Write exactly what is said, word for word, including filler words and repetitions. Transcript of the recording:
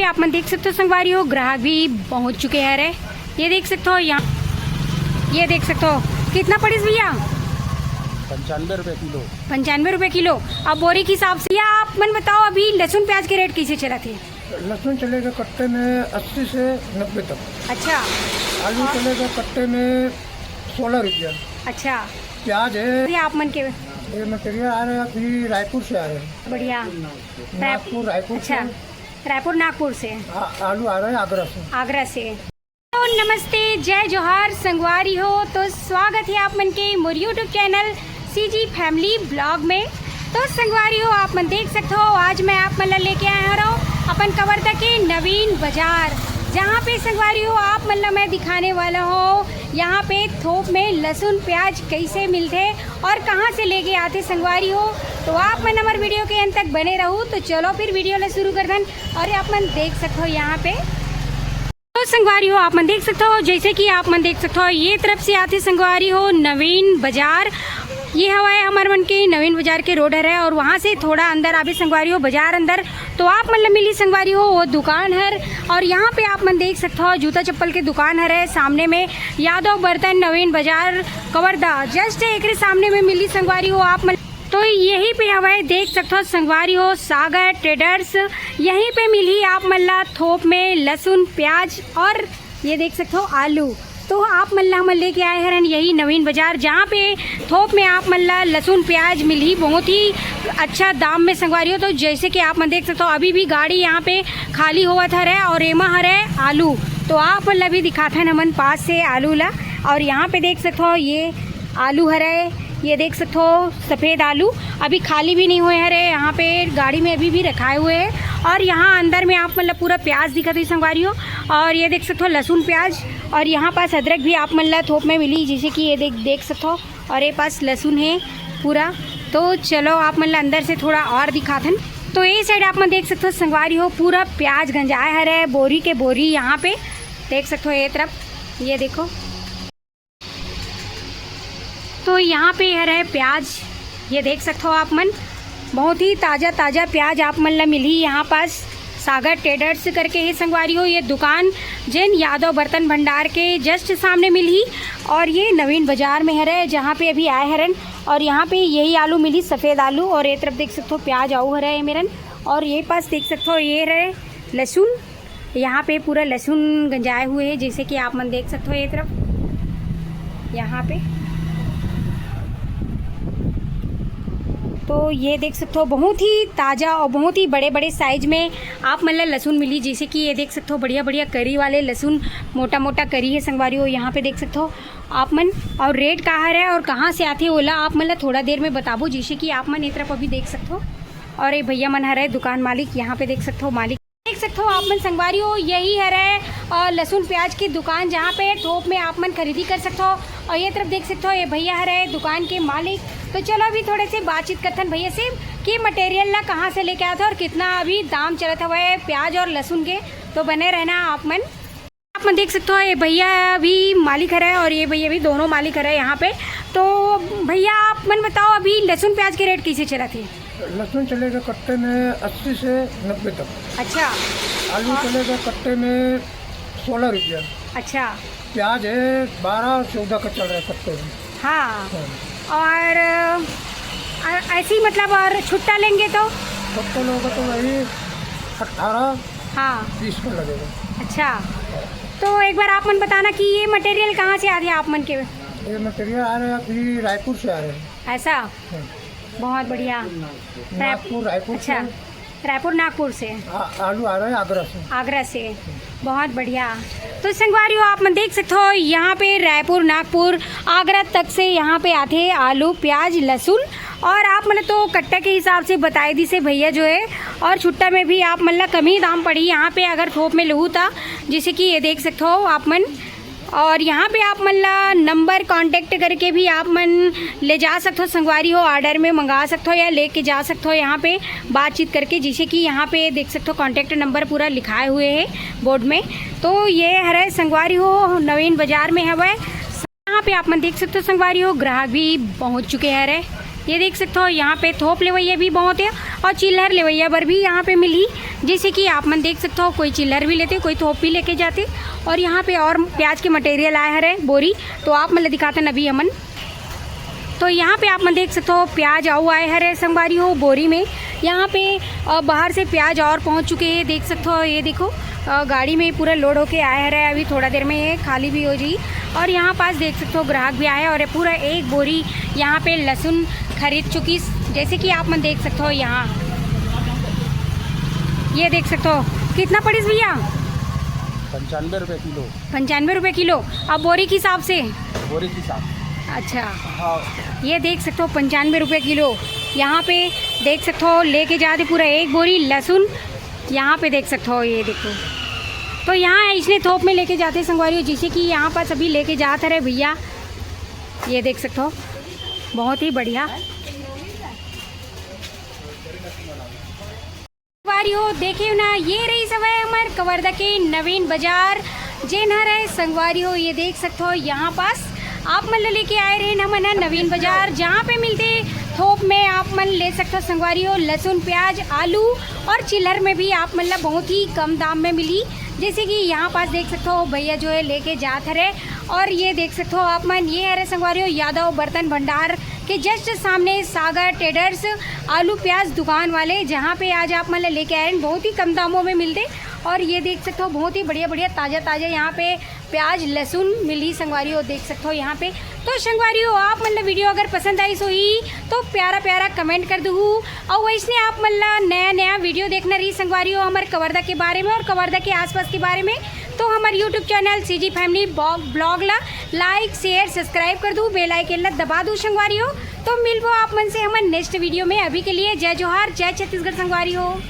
आप मन देख सकते हो संगवारी हो, ग्राहक भी पहुंच चुके हैं रे। ये देख सकते हो यहाँ, ये देख सकते हो कितना पड़िस भैया? पंचानवे रुपये किलो। पंचानवे रुपये किलो। अब बोरी के हिसाब से। या आप मन बताओ, अभी लहसुन प्याज के रेट कैसे चलत हे? लहसुन चलेगा कट्टे में अस्सी से नब्बे तक। अच्छा। आलू और चलेगा कट्टे में सोलह रुपया। अच्छा। प्याज है। ये आप मन के? ये मटेरियल आ रहा है अभी रायपुर से आ रहा है। बढ़िया। नागपुर, रायपुर अच्छा, से। रायपुर नागपुर से। आ-, आलू आ रहा है आगरा से। आगरा से। तो नमस्ते, जय जोहार संगवारी हो। तो स्वागत है आप मन के मोर YouTube channel CG family blog में। तो संगवारी हो, आप मन देख सकते हो, आज मैं आप मन ला लेके आया हूँ अपन कवर्धा के नवीन बाजार, जहाँ पे संगवारी हो आप मन ला मैं दिखाने वाला हूँ यहाँ पे थोक में लहसुन प्याज कैसे मिलते और कहाँ से लेके आते संगवारी हो। तो आप मन हमारे वीडियो के अंत तक बने रहू। तो चलो फिर वीडियो ला शुरू करथन और आप मन देख सकते हो यहाँ पे। तो संगवारी हो, आप मन देख सकते हो, जैसे कि आप मन देख सकते हो, ये तरफ से आते संगवारी हो नवीन बाजार। ये हवाए हमर मन के नवीन बाजार के रोड हरे और वहाँ से थोड़ा अंदर आबे संगवारी हो, बाजार अंदर, तो आप मन ला मिली संगवारी हो वो दुकान हर। और यहाँ पे आप मन देख सकते हो जूता चप्पल के दुकान हरे सामने में, यादव बर्तन नवीन बाजार कवर्धा, जस्ट एकरे सामने में मिली संगवारी हो आप मन। तो यहीं पे हवाए देख सकते हो संगवारी हो सागर ट्रेडर्स, यहीं पे मिली आप मन ला थोक में लहसुन प्याज और ये देख सकते हो आलू। तो आप मन ला हमन लेके आए हरन यही नवीन बाजार, जहाँ पे थोक में आप मन ला लहसुन प्याज मिलही बहुत ही अच्छा दाम में संगवारी हो। तो जैसे कि आप मन देख सकते हो अभी भी गाड़ी यहाँ पे खाली होवत हरे और एमा हरे आलू। तो आप मन ला भी दिखाथन हमन पास से आलू ला। और यहाँ पे देख सकते हो ये आलू हरे, ये देख सकते हो सफेद आलू अभी खाली भी नहीं हुए हरे, यहाँ पे गाड़ी में अभी भी रखाए हुए हैं। और यहाँ अंदर में आप मन ला पूरा प्याज दिखत होही संगवारी हो। और ये देख सकते हो लहसुन प्याज, और यहाँ पास अदरक भी आप मन ला थोक में मिली, जैसे कि ये देख देख सकते हो। और ये पास लहसुन है पूरा। तो चलो आप मन ला अंदर से थोड़ा और दिखाथन। तो ये साइड आप मन देख सकते हो संगवारी हो पूरा प्याज गंजाए हरे बोरी के बोरी। यहाँ पे देख सकते हो ये तरफ, ये देखो। तो यहाँ पे ये रहे प्याज, ये देख सकते हो आप मन, बहुत ही ताज़ा ताज़ा प्याज आप मन ला मिलही यहाँ पास सागर ट्रेडर्स करके ही संगवारी हो। ये दुकान जेन यादव बर्तन भंडार के जस्ट सामने मिलही और ये नवीन बाजार में हरे, जहाँ पे अभी आए हरन। और यहाँ पे यही आलू मिली, सफ़ेद आलू, और ये तरफ देख सकते हो प्याज आऊ हरे मेरन, और ये पास देख सकते हो ये रहे लहसुन। यहाँ पे पूरा लहसुन गंजाए हुए है, जैसे कि आप मन देख सकते हो ये तरफ, यहाँ पे। तो ये देख सकते हो बहुत ही ताज़ा और बहुत ही बड़े बड़े साइज में आप मन ला लहसुन मिली, जैसे कि ये देख सकते हो बढ़िया बढ़िया करी वाले लहसुन, मोटा मोटा करी है संगवारी हो। यहाँ पे देख सकते हो आप मन, और रेट का हरे और कहाँ से आथे ओला आप मन ला थोड़ा देर में बताबो, जैसे कि आप मन ये तरफ अभी देख सकते हो। और ये भैया मन हरे दुकान मालिक, यहाँ पे देख सकते हो मालिक, देख सकते हो आप मन संगवारी हो, यही हरे अ, लहसुन प्याज की दुकान, जहाँ पे थोक में आप मन खरीदी कर सकते हो। और ये तरफ देख सकते हो ये भैया हरे दुकान के मालिक। तो चलो अभी थोड़े से बातचीत करथन भैया से कि मटेरियल ला कहाँ से लेके आथे और कितना अभी दाम चलत हवय प्याज और लहसुन के। तो बने रहना आप मन। आप मन देख सकते हो ये भैया भी मालिक हरे और ये भैया भी, दोनों मालिक हरे यहाँ पे। तो भैया आप मन बताओ अभी लहसुन प्याज के रेट कैसे चलत हे? लहसुन चलेगा कट्टे में अस्सी से नब्बे तक। अच्छा। आलू और चलेगा कट्टे में सोलह रुपया। अच्छा। प्याज है बारह चौदह का चल रहा है कट्टे में। हाँ। हाँ। और अ, ऐसे ही मतलब और छुट्टा लेंगे तो? छुट्टा लोगे तो वही अठारह हाँ। बीस का लगेगा। अच्छा, तो एक बार आप मन बताना कि ये मटेरियल कहाँ से आ रही है आप मन के? ये मटेरियल आ रहा है अभी रायपुर से आ रहा है। ऐसा? हाँ। बहुत बढ़िया। नागपुर, रायपुर अच्छा, से। रायपुर नागपुर से। आ-, आलू आ रहा है आगरा से। आगरा से, बहुत बढ़िया। तो संगवारी हो, आप मन देख सकते हो यहाँ पे रायपुर नागपुर आगरा तक से यहाँ पे आथे आलू प्याज लहसुन। और आप मन तो कट्टा के हिसाब से बताए दिसे भैया जो है, और छुट्टा में भी आप मन ला कम ही दाम पड़ी यहाँ पे अगर थोक में लहू था। जैसे कि ये देख सकते हो आप मन, और यहाँ पे आप मन ला नंबर कॉन्टैक्ट करके भी आप मन ले जा सकते हो संगवारी हो, ऑर्डर में मंगा सकते हो या लेके जा सकते हो यहाँ पे बातचीत करके। जैसे कि यहाँ पे देख सकते हो कॉन्टैक्ट नंबर पूरा लिखाए हुए है बोर्ड में। तो ये हरे संगवारी हो नवीन बाजार में हवे। यहाँ पे आप मन देख सकते हो संगवारी हो ग्राहक भी पहुँच चुके हैं रे। ये देख सकते हो, यहाँ पे थोप लेवैया भी बहुत है और चिल्हर लेवैया बर भी यहाँ पे मिली। जैसे कि आप मन देख सकते हो, कोई चिल्हर भी लेते, कोई थोप भी लेके जाते। और यहाँ पे और प्याज के मटेरियल आए हरे बोरी, तो आप मन ल दिखाते अभी हमन। तो यहाँ पे आप मन देख सकते हो, प्याज अउ आए हरे संगवारी हो बोरी में। यहाँ पे अ, बाहर से प्याज और पहुँच चुके हैं, देख सकते हो। ये देखो, अ, गाड़ी में पूरा लोड होके आए हरे, अभी थोड़ा देर में ये खाली भी हो जाई। और यहाँ पास देख सकते हो, ग्राहक भी आए और ये पूरा एक बोरी यहाँ पे लहसुन खरीद चुकी। जैसे कि आप मन देख सकते हो यहाँ, ये देख सकते हो। कितना पड़ीस भैया? पंचानवे रुपये किलो। पंचानवे रुपये किलो। अब बोरी के हिसाब से? बोरी के हिसाब। अच्छा। हाँ। ये देख सकते हो, पंचानवे रुपये किलो। यहाँ पे देख सकते हो, लेके जाते पूरा एक बोरी लहसुन। यहाँ पे देख सकते हो, ये देखो। तो यहाँ इसने थोप में लेके जाते संगवारी हो, जिसे कि यहाँ पास अभी लेके जात रहे भैया। ये देख सकते हो, बहुत ही बढ़िया। संगवारी हो, देखे हो ना, ये रहिस हवय हमर कवर्धा के नवीन बाजार, जेन हरय संगवारी हो, ये देख सकते हो यहाँ पास आप मन ल लेके आए रहे हमन ह नवीन बाजार, जहाँ पे मिलते थोप में आप मन ले सकते हो संगवारी हो, लहसुन, प्याज, आलू और चिल्हर में भी आप मन ल बहुत ही कम दाम में मिली। जैसे कि यहाँ पास देख सकते हो, भैया जो है लेके जात हरे। और ये देख सकते हो आप मन, ये हरे संगवारी हो यादव बर्तन भंडार के जस्ट सामने सागर ट्रेडर्स आलू प्याज दुकान वाले, जहाँ पे आज आप मन ल लेके आए हैं, बहुत ही कम दामों में मिलते। और ये देख सकते हो, बहुत ही बढ़िया बढ़िया ताज़ा ताज़ा यहाँ पे प्याज लहसुन मिली संगवारी हो, देख सकते हो यहाँ पे। तो संगवारी हो, आप मन ल वीडियो अगर पसंद आइस होही तो प्यारा प्यारा कमेंट कर दूहू। और वैसने आप मन ल नया नया वीडियो देखना रही संगवारी हो, हमर कवर्धा के बारे में और कवर्धा के आसपास के बारे में, तो हमर YouTube channel CG Family blog ला लाइक, शेयर, सब्सक्राइब कर दू, बेल आइकन ला दबा दू संगवारी हो। तो मिलबो आप मन से हमर नेक्स्ट वीडियो में। अभी के लिए जय जोहार, जय छत्तीसगढ़ संगवारी हो।